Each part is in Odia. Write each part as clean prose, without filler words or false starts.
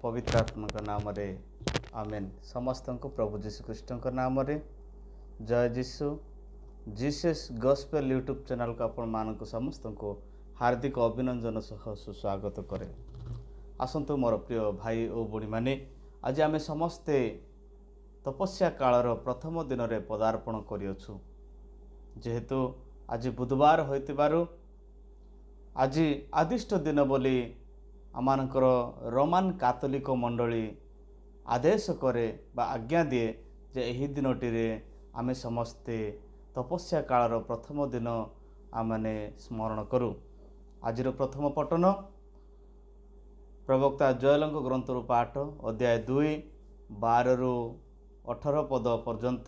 ପବିତ୍ର ଆତ୍ମାଙ୍କ ନାମରେ ଆମେନ୍। ସମସ୍ତଙ୍କୁ ପ୍ରଭୁ ଯୀଶୁଖ୍ରୀଷ୍ଟଙ୍କ ନାମରେ ଜୟ ଯୀଶୁ। ଜିସେସ୍ ଗସ୍ପେଲ୍ ୟୁଟ୍ୟୁବ୍ ଚ୍ୟାନେଲ୍କୁ ଆପଣମାନଙ୍କୁ ସମସ୍ତଙ୍କୁ ହାର୍ଦ୍ଦିକ ଅଭିନନ୍ଦନ ସହ ସୁସ୍ୱାଗତ କରେ। ଆସନ୍ତୁ ମୋର ପ୍ରିୟ ଭାଇ ଓ ଭଉଣୀମାନେ, ଆଜି ଆମେ ସମସ୍ତେ ତପସ୍ୟା କାଳର ପ୍ରଥମ ଦିନରେ ପଦାର୍ପଣ କରିଅଛୁ। ଯେହେତୁ ଆଜି ବୁଧବାର ହୋଇଥିବାରୁ ଆଜି ଆଦିଷ୍ଟ ଦିନ ବୋଲି ଆମମାନଙ୍କର ରୋମାନ କାଥୋଲିକ ମଣ୍ଡଳୀ ଆଦେଶ କରେ ବା ଆଜ୍ଞା ଦିଏ ଯେ ଏହି ଦିନଟିରେ ଆମେ ସମସ୍ତେ ତପସ୍ୟା କାଳର ପ୍ରଥମ ଦିନ ଆମେମାନେ ସ୍ମରଣ କରୁ। ଆଜିର ପ୍ରଥମ ପଠନ ପ୍ରବକ୍ତା ଜୟଲଙ୍କ ଗ୍ରନ୍ଥରୁ ପାଠ, ଅଧ୍ୟାୟ 2 12ରୁ 18 ପଦ ପର୍ଯ୍ୟନ୍ତ,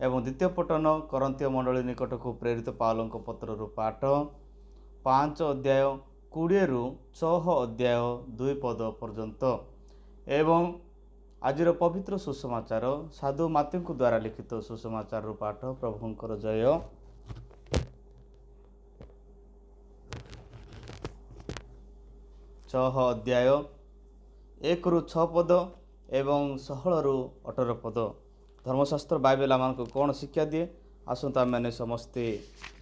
ଏବଂ ଦ୍ୱିତୀୟ ପଠନ କରନ୍ତୀୟ ମଣ୍ଡଳୀ ନିକଟକୁ ପ୍ରେରିତ ପାଉଲଙ୍କ ପତ୍ରରୁ ପାଠ, 5 ଅଧ୍ୟାୟ 20ରୁ 6 ଅଧ୍ୟାୟ 2 ପଦ ପର୍ଯ୍ୟନ୍ତ, ଏବଂ ଆଜିର ପବିତ୍ର ସୁସମାଚାର ସାଧୁ ମାତ୍ୟୁଙ୍କ ଦ୍ୱାରା ଲିଖିତ ସୁସମାଚାରରୁ ପାଠ। ପ୍ରଭୁଙ୍କର ଜୟ। 6 ଅଧ୍ୟାୟ 1ରୁ 6 ପଦ ଏବଂ 16ରୁ 18 ପଦ। ଧର୍ମଶାସ୍ତ୍ର ବାଇବେଲ ଆମମାନଙ୍କୁ କ'ଣ ଶିକ୍ଷା ଦିଏ? ଆସନ୍ତୁ ଆମେମାନେ ସମସ୍ତେ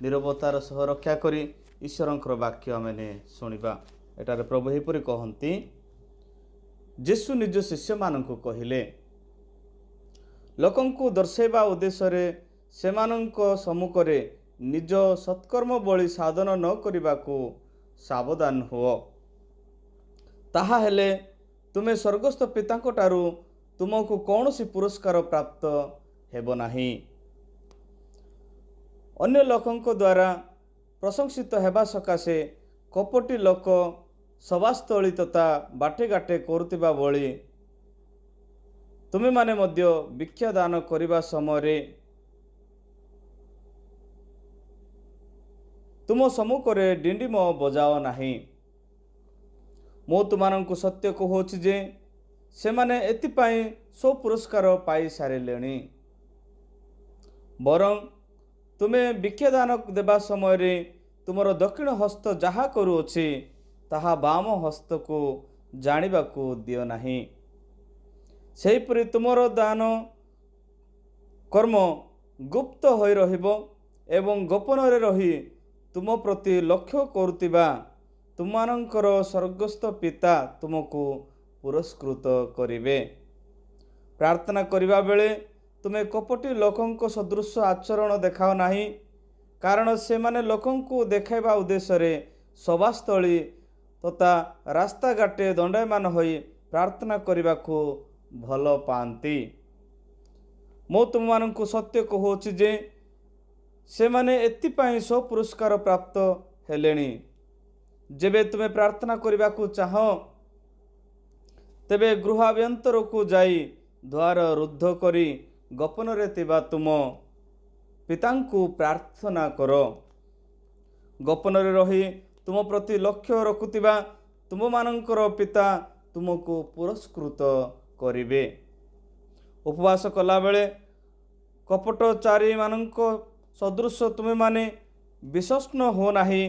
ନିରବତାର ସହ ରକ୍ଷା କରି ଈଶ୍ୱରଙ୍କର ବାକ୍ୟ ଆମେମାନେ ଶୁଣିବା। ଏଠାରେ ପ୍ରଭୁ ଏହିପରି କହନ୍ତି, ଯୀଶୁ ନିଜ ଶିଷ୍ୟମାନଙ୍କୁ କହିଲେ, ଲୋକଙ୍କୁ ଦର୍ଶାଇବା ଉଦ୍ଦେଶ୍ୟରେ ସେମାନଙ୍କ ସମ୍ମୁଖରେ ନିଜ ସତ୍କର୍ମ ବଳି ସାଧନ ନ କରିବାକୁ ସାବଧାନ ହୁଅ। ତାହା ହେଲେ ତୁମେ ସ୍ୱର୍ଗସ୍ଥ ପିତାଙ୍କ ଠାରୁ ତୁମକୁ କୌଣସି ପୁରସ୍କାର ପ୍ରାପ୍ତ ହେବ ନାହିଁ। ଅନ୍ୟ ଲୋକଙ୍କ ଦ୍ୱାରା ପ୍ରଶଂସିତ ହେବା ସକାଶେ କପଟି ଲୋକ ସଭାସ୍ଥଳୀ ତଥା ବାଟେ ଘାଟେ କରୁଥିବା ଭଳି ତୁମେମାନେ ମଧ୍ୟ ଭିକ୍ଷାଦାନ କରିବା ସମୟରେ ତୁମ ସମ୍ମୁଖରେ ଡିଣ୍ଡିମ ବଜାଅ ନାହିଁ। ମୁଁ ତୁମମାନଙ୍କୁ ସତ୍ୟ କହୁଅଛି ଯେ ସେମାନେ ଏଥିପାଇଁ ସ୍ୱପୁରସ୍କାର ପାଇସାରିଲେଣି। ବରଂ ତୁମେ ଭିକ୍ଷାଦାନ ଦେବା ସମୟରେ ତୁମର ଦକ୍ଷିଣ ହସ୍ତ ଯାହା କରୁଅଛି ତାହା ବାମ ହସ୍ତକୁ ଜାଣିବାକୁ ଦିଅ ନାହିଁ। ସେହିପରି ତୁମର ଦାନ କର୍ମ ଗୁପ୍ତ ହୋଇ ରହିବ ଏବଂ ଗୋପନରେ ରହି ତୁମ ପ୍ରତି ଲକ୍ଷ୍ୟ କରୁଥିବା ତୁମମାନଙ୍କର ସ୍ୱର୍ଗସ୍ଥ ପିତା ତୁମକୁ ପୁରସ୍କୃତ କରିବେ। ପ୍ରାର୍ଥନା କରିବା ବେଳେ ତୁମେ କପଟି ଲୋକଙ୍କ ସଦୃଶ ଆଚରଣ ଦେଖାଅ ନାହିଁ, କାରଣ ସେମାନେ ଲୋକଙ୍କୁ ଦେଖାଇବା ଉଦ୍ଦେଶ୍ୟରେ ସଭାସ୍ଥଳୀ ତଥା ରାସ୍ତାଘାଟେ ଦଣ୍ଡାୟମାନ ହୋଇ ପ୍ରାର୍ଥନା କରିବାକୁ ଭଲ ପାଆନ୍ତି। ମୁଁ ତୁମମାନଙ୍କୁ ସତ୍ୟ କହୁଅଛି ଯେ ସେମାନେ ଏଥିପାଇଁ ସ୍ୱପୁରସ୍କାର ପ୍ରାପ୍ତ ହେଲେଣି। ଯେବେ ତୁମେ ପ୍ରାର୍ଥନା କରିବାକୁ ଚାହଁ, ତେବେ ଗୃହାଭ୍ୟନ୍ତରକୁ ଯାଇ ଦ୍ୱାର ରୁଦ୍ଧ କରି ଗୋପନରେ ଥିବା ତୁମ ପିତାଙ୍କୁ ପ୍ରାର୍ଥନା କର। ଗୋପନରେ ରହି ତୁମ ପ୍ରତି ଲକ୍ଷ୍ୟ ରଖୁଥିବା ତୁମମାନଙ୍କର ପିତା ତୁମକୁ ପୁରସ୍କୃତ କରିବେ। ଉପବାସ କଲାବେଳେ କପଟଚାରୀମାନଙ୍କ ସଦୃଶ ତୁମେମାନେ ବିଷଷ୍ଣ ହୁଅ ନାହିଁ,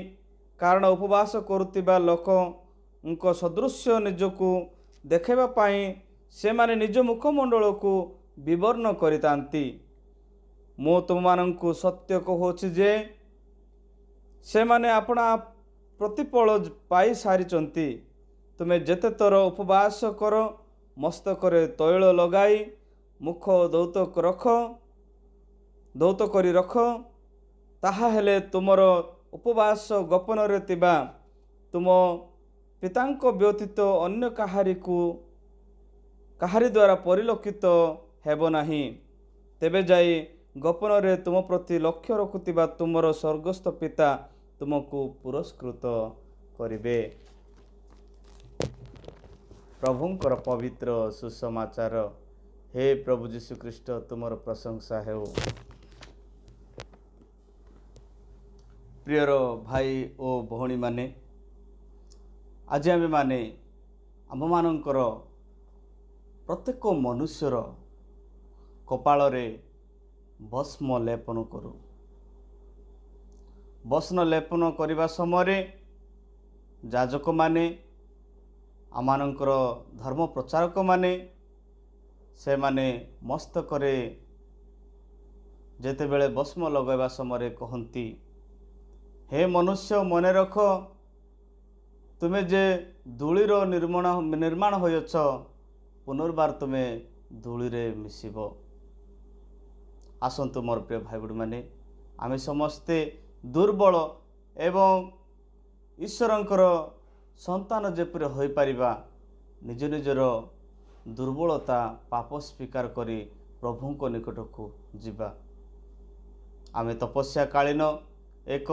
କାରଣ ଉପବାସ କରୁଥିବା ଲୋକଙ୍କ ସଦୃଶ୍ୟ ନିଜକୁ ଦେଖାଇବା ପାଇଁ ସେମାନେ ନିଜ ମୁଖମଣ୍ଡଳକୁ ବିବର୍ଣ୍ଣ କରିଥାନ୍ତି। ମୁଁ ତୁମମାନଙ୍କୁ ସତ୍ୟ କହୁଅଛି ଯେ ସେମାନେ ଆପଣା ପ୍ରତିଫଳ ପାଇସାରିଛନ୍ତି। ତୁମେ ଯେତେଥର ଉପବାସ କର, ମସ୍ତକରେ ତୈଳ ଲଗାଇ ମୁଖ ଧୌତ କରି ରଖ, ତାହା ହେଲେ ତୁମର ଉପବାସ ଗୋପନରେ ଥିବା ତୁମ ପିତାଙ୍କ ବ୍ୟତୀତ ଅନ୍ୟ କାହାରି ଦ୍ୱାରା ପରିଲକ୍ଷିତ ହେବ ନାହିଁ। ତେବେ ଯାଇ ଗୋପନରେ ତୁମ ପ୍ରତି ଲକ୍ଷ୍ୟ ରଖୁଥିବା ତୁମର ସ୍ୱର୍ଗସ୍ଥ ପିତା ତୁମକୁ ପୁରସ୍କୃତ କରିବେ। ପ୍ରଭୁଙ୍କର ପବିତ୍ର ସୁସମାଚାର। ହେ ପ୍ରଭୁ ଯୀଶୁଖ୍ରୀଷ୍ଟ, ତୁମର ପ୍ରଶଂସା ହେଉ। ପ୍ରିୟର ଭାଇ ଓ ଭଉଣୀମାନେ, ଆଜି ଆମେମାନେ ଆମ୍ଭମାନଙ୍କର ପ୍ରତ୍ୟେକ ମନୁଷ୍ୟର କପାଳରେ ଭସ୍ମ ଲେପନ କରୁ। ଭସ୍ମ ଲେପନ କରିବା ସମୟରେ ଯାଜକମାନେ ଆମମାନଙ୍କର ଧର୍ମ ପ୍ରଚାରକମାନେ ସେମାନେ ମସ୍ତକରେ ଯେତେବେଳେ ଭସ୍ମ ଲଗାଇବା ସମୟରେ କହନ୍ତି, ହେ ମନୁଷ୍ୟ, ମନେ ରଖ ତୁମେ ଯେ ଧୂଳିର ନିର୍ମାଣ ହୋଇଅଛ, ପୁନର୍ବାର ତୁମେ ଧୂଳିରେ ମିଶିବ। ଆସନ୍ତୁ ମୋର ପ୍ରିୟ ଭାଇ ଭଉଣୀମାନେ, ଆମେ ସମସ୍ତେ ଦୁର୍ବଳ ଏବଂ ଈଶ୍ୱରଙ୍କର ସନ୍ତାନ ଯେପରି ହୋଇପାରିବା, ନିଜ ନିଜର ଦୁର୍ବଳତା ପାପ ସ୍ୱୀକାର କରି ପ୍ରଭୁଙ୍କ ନିକଟକୁ ଯିବା। ଆମେ ତପସ୍ୟା କାଳୀନ ଏକ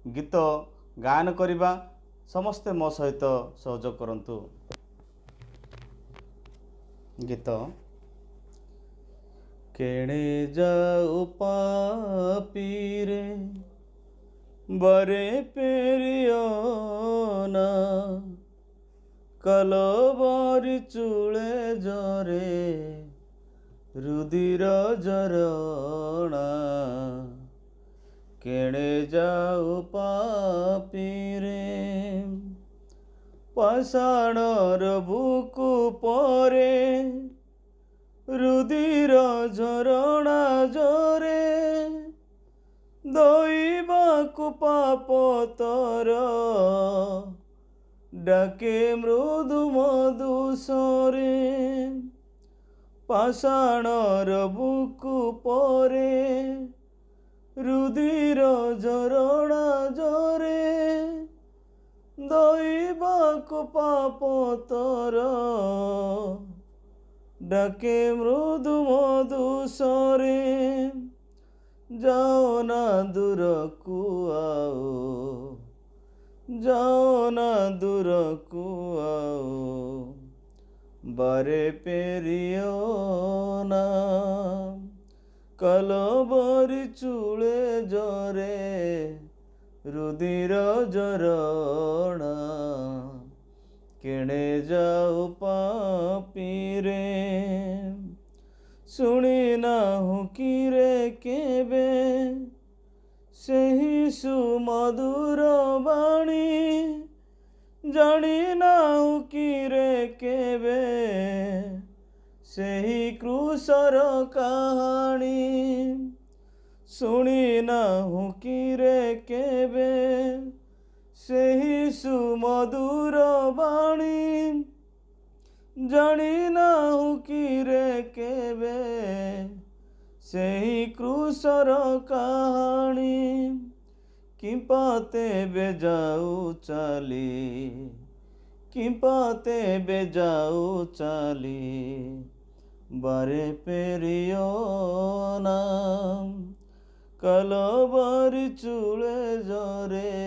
ଗୀତ ଗାୟନ କରିବା। ସମସ୍ତେ ମୋ ସହିତ ସହଯୋଗ କରନ୍ତୁ। ଗୀତ। କେଣେ ଯାଉ ପାପୀରେ ବରେ ପେରିଓ ନା, କଲବରି ଚୂଳେ ଜରେ ରୁଧିର ଝରଣା। କେଣେ ଯାଉ ପାପୀରେ, ପାଷାଣର ବୁକୁ ପରେ ରୁଧିର ଝରଣା ଜରେ, ଦଇବାକୁ ପାପ ତର ଡାକେ ମୃଦୁ ମଧୁସରେ। ପାଷାଣର ବୁକୁ ପରେ ରୁଧିର ଝରଣା ଜରେ, ଦଇବାକୁ ପାପ ତର ଡାକେ ମୃଦୁ ମଧୁସରେ। ଯାଅ ନା ଦୂରକୁ ଆଉ, ଯାଅ ନା ଦୂରକୁ ଆଉ, ବାରେ ପେରିଓ ନା, କଲବରି ଚୂଳେ ଜରେ ରୁଧିର ଝରଣା। କେଣେ ଯାଉ ପାପୀରେ, ଶୁଣି ନାହୁଁ କିରେ କେବେ ସେହି ସୁମଧୁର ବାଣୀ, ଜାଣି ନାହୁଁ କିରେ କେବେ ସେହି କ୍ରୁଶର କାହାଣୀ। ଶୁଣି ନାହୁଁ କିରେ କେବେ ସେହି ସୁମଧୁର ବାଣୀ, ଜାଣି ନାହୁଁ କିରେ କେବେ ସେହି କ୍ରୁଶର କାହାଣୀ। କିମ୍ପା ତେବେ ଯାଉ ଚାଲି, କିମ୍ପା ତେବେ ଯାଉ ଚାଲି, ବାରେ ପେରିଓ ନା, କଲବରି ଚୂଳେ ଜରେ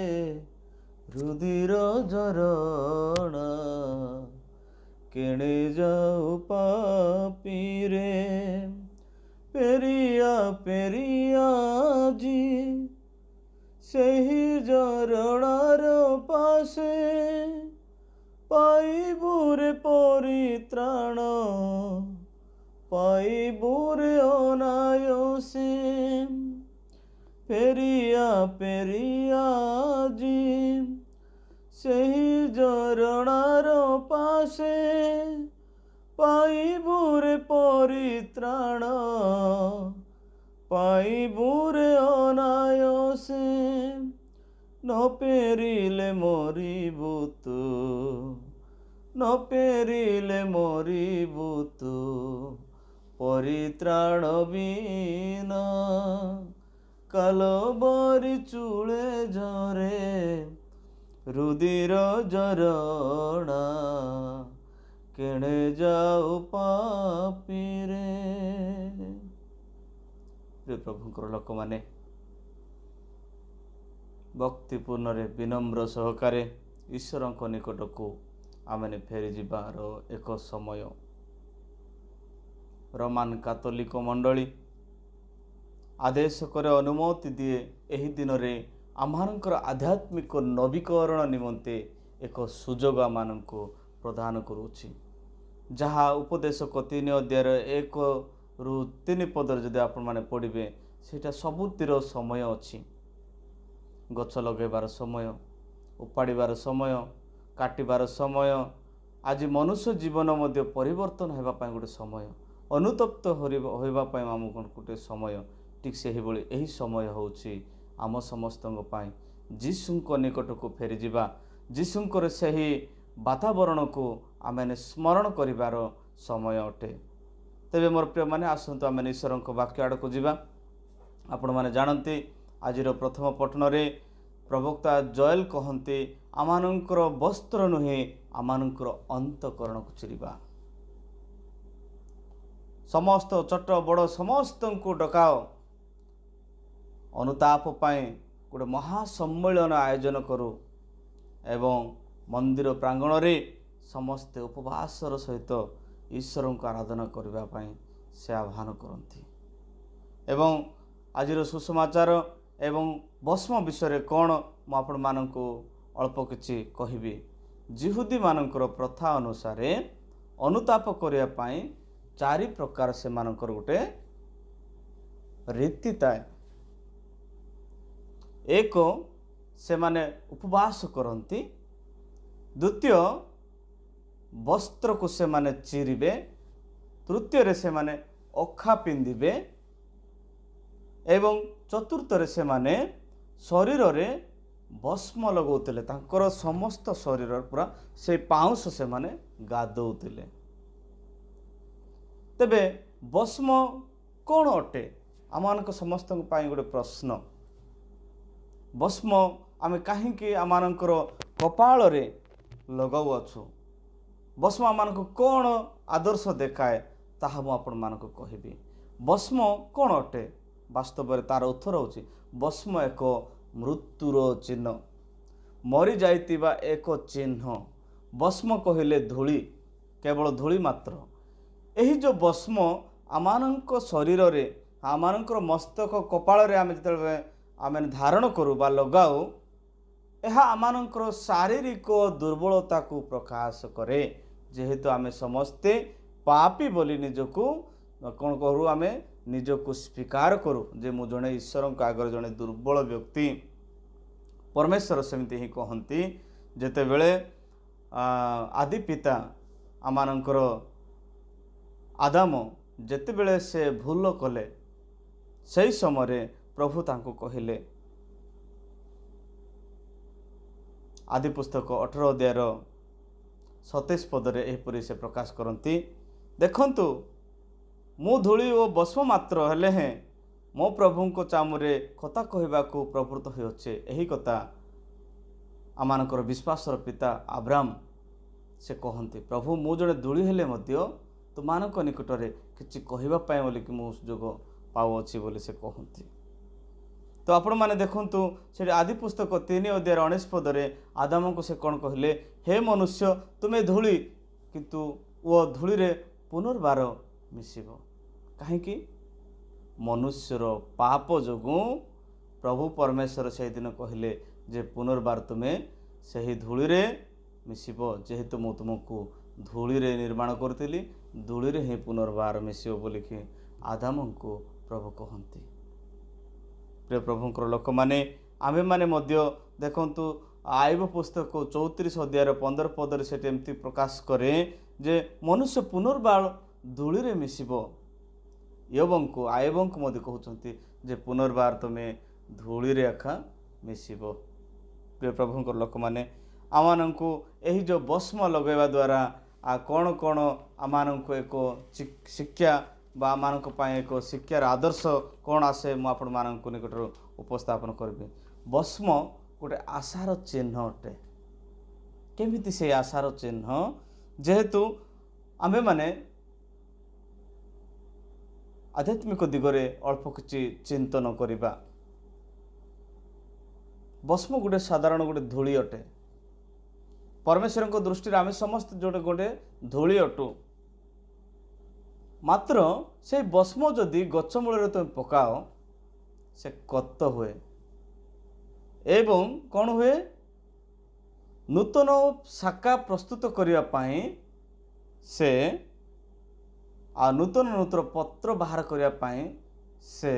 ରୁଧିର ଝରଣା। କେଣେ ଯାଉ ପାପୀରେ, ପେରିଆ ପେରିଆ ଜି ସେହି ଝରଣାର ପାଶେ, ପାଇବୁରେ ପରିତ୍ରାଣ, ପାଇବୁରେ ଅନାୟସେ। ପେରିଆ ପେରିଆ ଜି ସେହି ଝରଣାର ପାଶେ, ପାଇବୁରେ ପରିତ୍ରାଣ, ପାଇବୁରେ ଅନାୟସେ। ନ ପେରିଲେ ମରିବୁ ତୁ, ନ ପେରିଲେ ମରିବୁ ତୁ ପରିତ୍ରାଣ ବିନା, କାଲବରି ଚୂଳେ ଝରେ ରୁଧିର ଝରଣା। କେଣେ ଯାଉ ପାପୀରେ। ପ୍ରିୟ ପ୍ରଭୁଙ୍କର ଲୋକମାନେ, ଭକ୍ତିପୂର୍ଣ୍ଣରେ ବିନମ୍ର ସହକାରେ ଈଶ୍ୱରଙ୍କ ନିକଟକୁ ଆମେ ଫେରିଯିବାର ଏକ ସମୟ। ରୋମାନ କାତୋଲିକ ମଣ୍ଡଳୀ ଆଦେଶ କରେ, ଅନୁମତି ଦିଏ, ଏହି ଦିନରେ ଆମମାନଙ୍କର ଆଧ୍ୟାତ୍ମିକ ନବୀକରଣ ନିମନ୍ତେ ଏକ ସୁଯୋଗ ଆମମାନଙ୍କୁ ପ୍ରଦାନ କରୁଅଛି, ଯାହା ଉପଦେଶକ 3 ଅଧ୍ୟାୟର 1ରୁ 3 ପଦରେ ଯଦି ଆପଣମାନେ ପଢ଼ିବେ, ସେଇଟା ସବୁଥିର ସମୟ ଅଛି। ଗଛ ଲଗାଇବାର ସମୟ, ଉପାଡ଼ିବାର ସମୟ, କାଟିବାର ସମୟ, ଆଜି ମନୁଷ୍ୟ ଜୀବନ ମଧ୍ୟ ପରିବର୍ତ୍ତନ ହେବା ପାଇଁ ଗୋଟେ ସମୟ, ଅନୁତପ୍ତ ହେବା ପାଇଁ ଆମକୁ ଗୋଟେ ସମୟ। ଠିକ୍ ସେହିଭଳି ଏହି ସମୟ ହେଉଛି ଆମ ସମସ୍ତଙ୍କ ପାଇଁ ଯୀଶୁଙ୍କ ନିକଟକୁ ଫେରିଯିବା, ଯୀଶୁଙ୍କର ସେହି ବାତାବରଣକୁ ଆମେ ସ୍ମରଣ କରିବାର ସମୟ ଅଟେ। ତେବେ ମୋର ପ୍ରିୟମାନେ, ଆସନ୍ତୁ ଆମେ ଈଶ୍ୱରଙ୍କ ବାକ୍ୟ ଆଡ଼କୁ ଯିବା। ଆପଣମାନେ ଜାଣନ୍ତି, ଆଜିର ପ୍ରଥମ ପଠନରେ ପ୍ରବକ୍ତା ଜଏଲ କହନ୍ତି, ଆମମାନଙ୍କର ବସ୍ତ୍ର ନୁହେଁ, ଆମମାନଙ୍କର ଅନ୍ତଃକରଣକୁ ଚିରିବା। ସମସ୍ତ ଛୋଟ ବଡ଼ ସମସ୍ତଙ୍କୁ ଡକାଅ, ଅନୁତାପ ପାଇଁ ଗୋଟେ ମହାସମ୍ମେଳନ ଆୟୋଜନ କରୁ ଏବଂ ମନ୍ଦିର ପ୍ରାଙ୍ଗଣରେ ସମସ୍ତେ ଉପବାସର ସହିତ ଈଶ୍ୱରଙ୍କୁ ଆରାଧନା କରିବା ପାଇଁ ସେ ଆହ୍ୱାନ କରନ୍ତି। ଏବଂ ଆଜିର ସୁସମାଚାର ଏବଂ ଭସ୍ମ ବିଷୟରେ କ'ଣ ମୁଁ ଆପଣମାନଙ୍କୁ ଅଳ୍ପ କିଛି କହିବି। ଯିହୁଦୀମାନଙ୍କର ପ୍ରଥା ଅନୁସାରେ ଅନୁତାପ କରିବା ପାଇଁ 4 ପ୍ରକାର ସେମାନଙ୍କର ଗୋଟେ ରୀତି ଥାଏ। ଏକ, ସେମାନେ ଉପବାସ କରନ୍ତି। ଦ୍ୱିତୀୟ, ବସ୍ତ୍ରକୁ ସେମାନେ ଚିରିବେ। ତୃତୀୟରେ, ସେମାନେ ଅଖା ପିନ୍ଧିବେ ଏବଂ ଚତୁର୍ଥରେ ସେମାନେ ଶରୀରରେ ଭସ୍ମ ଲଗାଉଥିଲେ। ତାଙ୍କର ସମସ୍ତ ଶରୀର ପୁରା ସେଇ ପାଉଁଶ ସେମାନେ ଗାଧଉଥିଲେ। ତେବେ ଭସ୍ମ କ'ଣ ଅଟେ? ଆମମାନଙ୍କ ସମସ୍ତଙ୍କ ପାଇଁ ଗୋଟେ ପ୍ରଶ୍ନ। ଭସ୍ମ ଆମେ କାହିଁକି ଆମମାନଙ୍କର କପାଳରେ ଲଗାଉଅଛୁ? ଭସ୍ମ ଆମମାନଙ୍କୁ କ'ଣ ଆଦର୍ଶ ଦେଖାଏ, ତାହା ମୁଁ ଆପଣମାନଙ୍କୁ କହିବି। ଭସ୍ମ କ'ଣ ଅଟେ? ବାସ୍ତବରେ ତାର ଉତ୍ତର ହେଉଛି, ଭସ୍ମ ଏକ ମୃତ୍ୟୁର ଚିହ୍ନ, ମରିଯାଇଥିବା ଏକ ଚିହ୍ନ। ଭସ୍ମ କହିଲେ ଧୂଳି, କେବଳ ଧୂଳି ମାତ୍ର। ଏହି ଯେଉଁ ଭସ୍ମ ଆମମାନଙ୍କ ଶରୀରରେ, ଆମମାନଙ୍କର ମସ୍ତକ କପାଳରେ ଆମେ ଯେତେବେଳେ ଆମେ ଧାରଣ କରୁ ବା ଲଗାଉ, ଏହା ଆମମାନଙ୍କର ଶାରୀରିକ ଦୁର୍ବଳତାକୁ ପ୍ରକାଶ କରେ। ଯେହେତୁ ଆମେ ସମସ୍ତେ ପାପୀ ବୋଲି ନିଜକୁ କ'ଣ କରୁ, ଆମେ ନିଜକୁ ସ୍ୱୀକାର କରୁ ଯେ ମୁଁ ଜଣେ ଈଶ୍ୱରଙ୍କ ଆଗରେ ଜଣେ ଦୁର୍ବଳ ବ୍ୟକ୍ତି। ପରମେଶ୍ୱର ସେମିତି ହିଁ କହନ୍ତି, ଯେତେବେଳେ ଆଦି ପିତା ଆମମାନଙ୍କର ଆଦାମ ଯେତେବେଳେ ସେ ଭୁଲ କଲେ, ସେହି ସମୟରେ ପ୍ରଭୁ ତାଙ୍କୁ କହିଲେ, ଆଦି ପୁସ୍ତକ 18 ଅଧ୍ୟାୟର 27 ପଦରେ ଏହିପରି ସେ ପ୍ରକାଶ କରନ୍ତି, ଦେଖନ୍ତୁ ମୁଁ ଧୂଳି ଓ ଭସ୍ମ ମାତ୍ର ହେଲେ ହେଁ ମୋ ପ୍ରଭୁଙ୍କ ଚାମୁରେ କଥା କହିବାକୁ ପ୍ରବୃତ୍ତ ହୋଇଅଛି। ଏହି କଥା ଆମମାନଙ୍କର ବିଶ୍ୱାସର ପିତା ଆବ୍ରାମ ସେ କହନ୍ତି, ପ୍ରଭୁ ମୁଁ ଜଣେ ଧୂଳି ହେଲେ ମଧ୍ୟ ତୁମମାନଙ୍କ ନିକଟରେ କିଛି କହିବା ପାଇଁ ବୋଲିକି ମୁଁ ସୁଯୋଗ ପାଉଅଛି ବୋଲି ସେ କହନ୍ତି। ତ ଆପଣମାନେ ଦେଖନ୍ତୁ, ସେଠି ଆଦି ପୁସ୍ତକ 3 ଅଧ୍ୟାୟର 19 ପଦରେ ଆଦାମଙ୍କୁ ସେ କ'ଣ କହିଲେ, ହେ ମନୁଷ୍ୟ ତୁମେ ଧୂଳି, କିନ୍ତୁ ଓ ଧୂଳିରେ ପୁନର୍ବାର ମିଶିବ। କାହିଁକି? ମନୁଷ୍ୟର ପାପ ଯୋଗୁଁ ପ୍ରଭୁ ପରମେଶ୍ୱର ସେଇଦିନ କହିଲେ ଯେ ପୁନର୍ବାର ତୁମେ ସେହି ଧୂଳିରେ ମିଶିବ, ଯେହେତୁ ମୁଁ ତୁମକୁ ଧୂଳିରେ ନିର୍ମାଣ କରିଥିଲି, ଧୂଳିରେ ହିଁ ପୁନର୍ବାର ମିଶିବ ବୋଲିକି ଆଦାମଙ୍କୁ ପ୍ରଭୁ କହନ୍ତି। ପ୍ରିୟ ପ୍ରଭୁଙ୍କର ଲୋକମାନେ, ଆମ୍ଭେମାନେ ମଧ୍ୟ ଦେଖନ୍ତୁ ଆଇବ ପୁସ୍ତକ 34 ଅଧ୍ୟାୟର 15 ପଦରେ ସେଠି ଏମିତି ପ୍ରକାଶ କରେ ଯେ ମନୁଷ୍ୟ ପୁନର୍ବାର ଧୂଳିରେ ମିଶିବ। ୟୋବଙ୍କୁ, ଆୟବଙ୍କୁ ମଧ୍ୟ କହୁଛନ୍ତି ଯେ ପୁନର୍ବାର ତୁମେ ଧୂଳିରେ ଏକା ମିଶିବ। ପ୍ରିୟ ପ୍ରଭୁଙ୍କର ଲୋକମାନେ, ଆମମାନଙ୍କୁ ଏହି ଯେଉଁ ଭସ୍ମ ଲଗାଇବା ଦ୍ୱାରା କ'ଣ କ'ଣ ଆମମାନଙ୍କୁ ଏକ ଶିକ୍ଷା ବା ଆମମାନଙ୍କ ପାଇଁ ଏକ ଶିକ୍ଷାର ଆଦର୍ଶ କ'ଣ ଆସେ, ମୁଁ ଆପଣମାନଙ୍କ ନିକଟରୁ ଉପସ୍ଥାପନ କରିବି। ଭସ୍ମ ଗୋଟେ ଆଶାର ଚିହ୍ନ ଅଟେ। କେମିତି ସେଇ ଆଶାର ଚିହ୍ନ? ଯେହେତୁ ଆମ୍ଭେମାନେ ଆଧ୍ୟାତ୍ମିକ ଦିଗରେ ଅଳ୍ପ କିଛି ଚିନ୍ତନ କରିବା, ଭସ୍ମ ଗୋଟେ ସାଧାରଣ ଗୋଟେ ଧୂଳି ଅଟେ। ପରମେଶ୍ୱରଙ୍କ ଦୃଷ୍ଟିରେ ଆମେ ସମସ୍ତେ ଯୋଉଟେ ଗୋଟେ ଧୂଳି ଅଟୁ। ମାତ୍ର ସେଇ ଭସ୍ମ ଯଦି ଗଛ ମୂଳରେ ତୁମେ ପକାଅ, ସେ କତ ହୁଏ ଏବଂ କ'ଣ ହୁଏ, ନୂତନ ଶାଖା ପ୍ରସ୍ତୁତ କରିବା ପାଇଁ ସେ ଆଉ ନୂତନ ନୂତନ ପତ୍ର ବାହାର କରିବା ପାଇଁ ସେ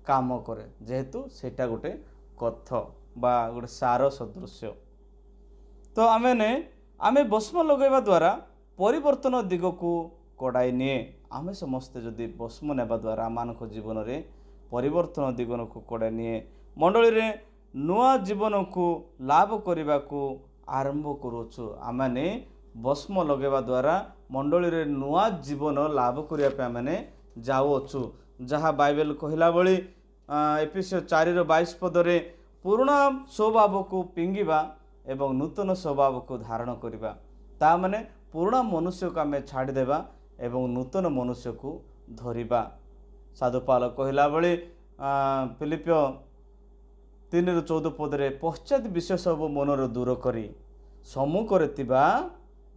କାମ କରେ। ଯେହେତୁ ସେଇଟା ଗୋଟେ କଥ ବା ଗୋଟେ ସାର ସଦୃଶ୍ୟ। ତ ଆମେ ଭସ୍ମ ଲଗାଇବା ଦ୍ୱାରା ପରିବର୍ତ୍ତନ ଦିଗକୁ କଡ଼ାଇ ନିଏ। ଆମେ ସମସ୍ତେ ଯଦି ଭସ୍ମ ନେବା ଦ୍ୱାରା ଆମମାନଙ୍କ ଜୀବନରେ ପରିବର୍ତ୍ତନ ଦିଗକୁ କଡ଼ାଇ ନିଏ। ମଣ୍ଡଳୀରେ ନୂଆ ଜୀବନକୁ ଲାଭ କରିବାକୁ ଆରମ୍ଭ କରୁଅଛୁ। ଆମେମାନେ ଭସ୍ମ ଲଗାଇବା ଦ୍ୱାରା ମଣ୍ଡଳୀରେ ନୂଆ ଜୀବନ ଲାଭ କରିବା ପାଇଁ ଆମେମାନେ ଯାଉଅଛୁ, ଯାହା ବାଇବେଲ କହିଲା ଭଳି ଏପିସିଓ 4:22 ପଦରେ ପୁରୁଣା ସ୍ୱଭାବକୁ ପିଙ୍ଗିବା ଏବଂ ନୂତନ ସ୍ୱଭାବକୁ ଧାରଣ କରିବା। ତା ମାନେ ପୁରୁଣା ମନୁଷ୍ୟକୁ ଆମେ ଛାଡ଼ିଦେବା ଏବଂ ନୂତନ ମନୁଷ୍ୟକୁ ଧରିବା। ସାଧୁପାଲ କହିଲା ଭଳି ଫିଲିପିଓ 3:14 ପଦରେ ପଶ୍ଚାତ ବିଷୟ ସବୁ ମନରୁ ଦୂର କରି ସମ୍ମୁଖରେ ଥିବା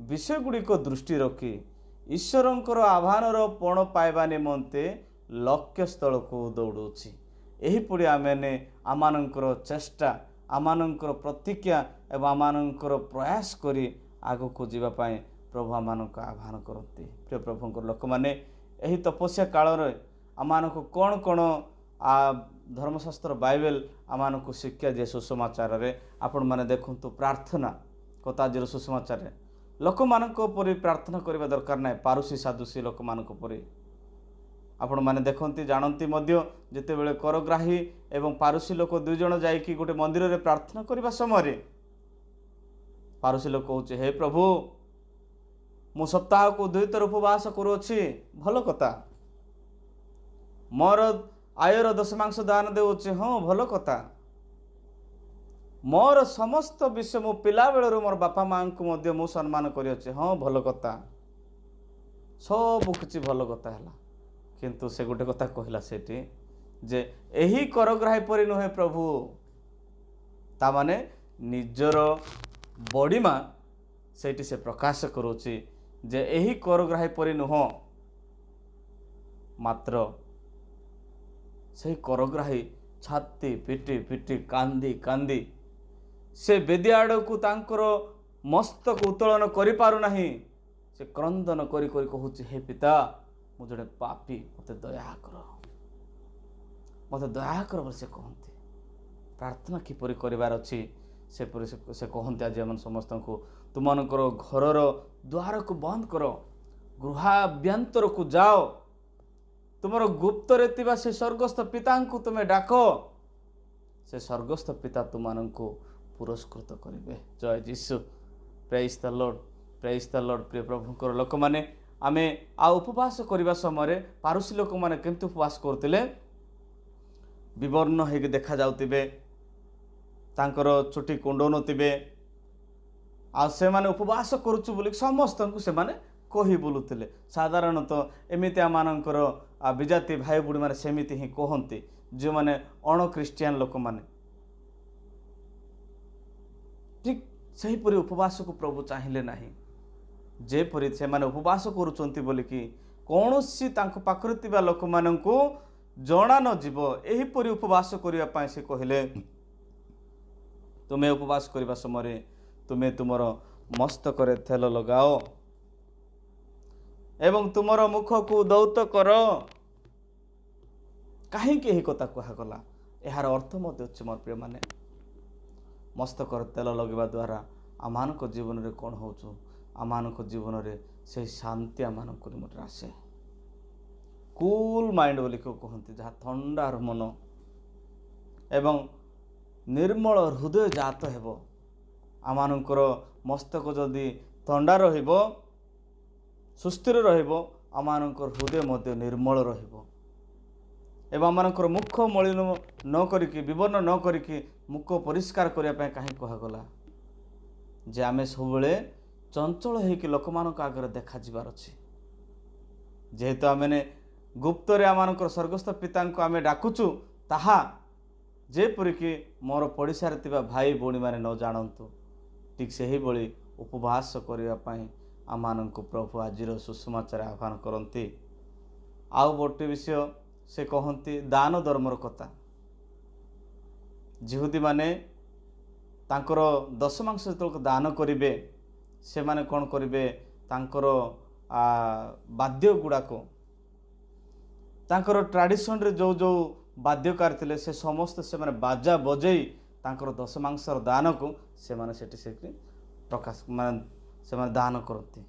ବିଷୟ ଗୁଡ଼ିକ ଦୃଷ୍ଟି ରଖି ଈଶ୍ୱରଙ୍କର ଆହ୍ୱାନର ପଣ ପାଇବା ନିମନ୍ତେ ଲକ୍ଷ୍ୟସ୍ଥଳକୁ ଦୌଡ଼ୁଛି। ଏହିପରି ଆମେମାନେ ଆମମାନଙ୍କର ଚେଷ୍ଟା, ଆମମାନଙ୍କର ପ୍ରତିଜ୍ଞା ଏବଂ ଆମମାନଙ୍କର ପ୍ରୟାସ କରି ଆଗକୁ ଯିବା ପାଇଁ ପ୍ରଭୁ ଆମମାନଙ୍କୁ ଆହ୍ୱାନ କରନ୍ତି। ପ୍ରିୟ ପ୍ରଭୁଙ୍କର ଲୋକମାନେ, ଏହି ତପସ୍ୟା କାଳରେ ଆମମାନଙ୍କୁ କ'ଣ କ'ଣ ଧର୍ମଶାସ୍ତ୍ର ବାଇବେଲ ଆମମାନଙ୍କୁ ଶିକ୍ଷା ଦିଏ ସୁସମାଚାରରେ ଆପଣମାନେ ଦେଖନ୍ତୁ। ପ୍ରାର୍ଥନା କଥା ଆଜିର ସୁସମାଚାରରେ ଲୋକମାନଙ୍କ ପରି ପ୍ରାର୍ଥନା କରିବା ଦରକାର ନାହିଁ, ପାରୁସି ସାଧୁସି ଲୋକମାନଙ୍କ ପରି। ଆପଣମାନେ ଦେଖନ୍ତି, ଜାଣନ୍ତି ମଧ୍ୟ, ଯେତେବେଳେ କରଗ୍ରାହୀ ଏବଂ ପାରୁସି ଲୋକ ଦୁଇ ଜଣ ଯାଇକି ଗୋଟେ ମନ୍ଦିରରେ ପ୍ରାର୍ଥନା କରିବା ସମୟରେ ପାରୁସି ଲୋକ କହୁଛି, ହେ ପ୍ରଭୁ, ମୁଁ ସପ୍ତାହକୁ 2 ଥର ଉପବାସ କରୁଅଛି, ଭଲ କଥା। ମୋର ଆୟର ଦଶମାଂଶ ଦାନ ଦେଉଅଛି, ହଁ ଭଲ କଥା। ମୋର ସମସ୍ତ ବିଷୟ ମୁଁ ପିଲାବେଳରୁ ମୋର ବାପା ମାଆଙ୍କୁ ମଧ୍ୟ ମୁଁ ସମ୍ମାନ କରିଅଛି, ହଁ ଭଲ କଥା। ସବୁ କିଛି ଭଲ କଥା ହେଲା, କିନ୍ତୁ ସେ ଗୋଟେ କଥା କହିଲା ସେଠି ଯେ ଏହି କରଗ୍ରାହୀ ପରି ନୁହେଁ ପ୍ରଭୁ। ତାମାନେ ନିଜର ବଡ଼ିମା ସେଇଠି ସେ ପ୍ରକାଶ କରୁଛି ଯେ ଏହି କରଗ୍ରାହୀ ପରି ନୁହଁ, ମାତ୍ର ସେହି କରଗ୍ରାହୀ ଛାତି ପିଟି ପିଟି କାନ୍ଦି କାନ୍ଦି ସେ ବେଦି ଆଡ଼କୁ ତାଙ୍କର ମସ୍ତକ ଉତ୍ତୋଳନ କରିପାରୁନାହିଁ। ସେ କ୍ରନ୍ଦନ କରି କରି କହୁଛି, ହେ ପିତା, ମୁଁ ଜଣେ ପାପୀ, ମୋତେ ଦୟା କର, ମୋତେ ଦୟା କର ବୋଲି ସେ କହନ୍ତି। ପ୍ରାର୍ଥନା କିପରି କରିବାର ଅଛି ସେପରି ସେ କହନ୍ତି ଆଜି ଆମ ସମସ୍ତଙ୍କୁ, ତୁମମାନଙ୍କର ଘରର ଦ୍ୱାରକୁ ବନ୍ଦ କର, ଗୃହାଭ୍ୟନ୍ତରକୁ ଯାଅ, ତୁମର ଗୁପ୍ତରେ ଥିବା ସେ ସ୍ୱର୍ଗସ୍ଥ ପିତାଙ୍କୁ ତୁମେ ଡାକ, ସେ ସ୍ୱର୍ଗସ୍ଥ ପିତା ତୁମମାନଙ୍କୁ ପୁରସ୍କୃତ କରିବେ। ଜୟ ଯୀଶୁ। Praise the Lord, praise the Lord. ପ୍ରିୟ ପ୍ରଭୁଙ୍କର ଲୋକମାନେ, ଆମେ ଆଉ ଉପବାସ କରିବା ସମୟରେ ପାରୁସି ଲୋକମାନେ କେମିତି ଉପବାସ କରୁଥିଲେ? ବିବର୍ଣ୍ଣ ହେଇକି ଦେଖାଯାଉଥିବେ, ତାଙ୍କର ଚୁଟି କୁଣ୍ଡଉନଥିବେ, ଆଉ ସେମାନେ ଉପବାସ କରୁଛୁ ବୋଲି ସମସ୍ତଙ୍କୁ ସେମାନେ କହି ବୁଲୁଥିଲେ। ସାଧାରଣତଃ ଏମିତି ଆମମାନଙ୍କର ବିଜାତି ଭାଇ ଭଉଣୀମାନେ ସେମିତି ହିଁ କହନ୍ତି, ଯେଉଁମାନେ ଅଣ ଖ୍ରୀଷ୍ଟିଆନ ଲୋକମାନେ। ଠିକ୍ ସେହିପରି ଉପବାସକୁ ପ୍ରଭୁ ଚାହିଁଲେ ନାହିଁ, ଯେପରି ସେମାନେ ଉପବାସ କରୁଛନ୍ତି ବୋଲିକି କୌଣସି ତାଙ୍କ ପାଖରେ ଥିବା ଲୋକମାନଙ୍କୁ ଜଣା ନଯିବ, ଏହିପରି ଉପବାସ କରିବା ପାଇଁ ସେ କହିଲେ, ତୁମେ ଉପବାସ କରିବା ସମୟରେ ତୁମେ ତୁମର ମସ୍ତକରେ ତେଲ ଲଗାଅ ଏବଂ ତୁମର ମୁଖକୁ ଦୌତ କର। କାହିଁକି ଏହି କଥା କୁହାଗଲା? ଏହାର ଅର୍ଥ ମଧ୍ୟ ଅଛି ମୋର ପ୍ରିୟମାନେ, ମସ୍ତକରେ ତେଲ ଲଗାଇବା ଦ୍ୱାରା ଆମମାନଙ୍କ ଜୀବନରେ କ'ଣ ହେଉଛୁ? ଆମମାନଙ୍କ ଜୀବନରେ ସେହି ଶାନ୍ତି ଆମମାନଙ୍କ ନିମନ୍ତେ ଆସେ। କୁଲ୍ ମାଇଣ୍ଡ ବୋଲି କୁହନ୍ତି, ଯାହା ଥଣ୍ଡା ମନ ଏବଂ ନିର୍ମଳ ହୃଦୟ ଜାତ ହେବ। ଆମମାନଙ୍କର ମସ୍ତକ ଯଦି ଥଣ୍ଡା ରହିବ, ସୁସ୍ଥିର ରହିବ, ଆମମାନଙ୍କର ହୃଦୟ ମଧ୍ୟ ନିର୍ମଳ ରହିବ ଏବଂ ଆମମାନଙ୍କର ମୁଖ ମଳିନ ନ କରିକି, ବିବର୍ଣ୍ଣ ନ କରିକି ମୁଖ ପରିଷ୍କାର କରିବା ପାଇଁ କାହିଁ କୁହାଗଲା? ଯେ ଆମେ ସବୁବେଳେ ଚଞ୍ଚଳ ହେଇକି ଲୋକମାନଙ୍କ ଆଗରେ ଦେଖାଯିବାର ଅଛି। ଯେହେତୁ ଆମେମାନେ ଗୁପ୍ତରେ ଆମମାନଙ୍କର ସ୍ୱର୍ଗସ୍ଥ ପିତାଙ୍କୁ ଆମେ ଡାକୁଛୁ, ତାହା ଯେପରିକି ମୋର ପଡ଼ିଶାରେ ଥିବା ଭାଇ ଭଉଣୀମାନେ ନ ଜାଣନ୍ତୁ, ଠିକ୍ ସେହିଭଳି ଉପବାସ କରିବା ପାଇଁ ଆମମାନଙ୍କୁ ପ୍ରଭୁ ଆଜିର ସୁସମାଚାର ଆହ୍ୱାନ କରନ୍ତି। ଆଉ ଗୋଟେ ବିଷୟ ସେ କହନ୍ତି, ଦାନ ଧର୍ମର କଥା। ଯିହୁଦୀମାନେ ତାଙ୍କର ଦଶମାଂଶ ଯେତେବେଳେ ଦାନ କରିବେ, ସେମାନେ କ'ଣ କରିବେ? ତାଙ୍କର ବାଦ୍ୟ ଗୁଡ଼ାକ, ତାଙ୍କର ଟ୍ରାଡ଼ିସନରେ ଯେଉଁ ଯେଉଁ ବାଦ୍ୟକାର ଥିଲେ, ସେ ସମସ୍ତେ ସେମାନେ ବାଜା ବଜେଇ ତାଙ୍କର ଦଶମାଂଶର ଦାନକୁ ସେମାନେ ସେଠି ସେଠି ପ୍ରକାଶ, ମାନେ ସେମାନେ ଦାନ କରନ୍ତି।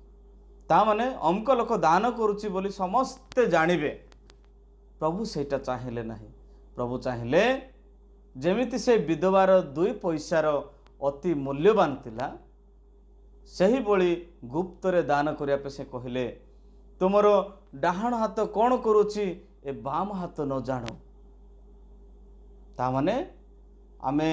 ତା ମାନେ ଅମକ ଲୋକ ଦାନ କରୁଛି ବୋଲି ସମସ୍ତେ ଜାଣିବେ। ପ୍ରଭୁ ସେଇଟା ଚାହିଁଲେ ନାହିଁ। ପ୍ରଭୁ ଚାହିଁଲେ ଯେମିତି ସେ ବିଧବାର 2 ପଇସାର ଅତି ମୂଲ୍ୟବାନ ଥିଲା, ସେହିଭଳି ଗୁପ୍ତରେ ଦାନ କରିବା ପାଇଁ ସେ କହିଲେ, ତୁମର ଡାହାଣ ହାତ କ'ଣ କରୁଛି ଏ ବାମ ହାତ ନ ଜାଣୁ। ତାମାନେ ଆମେ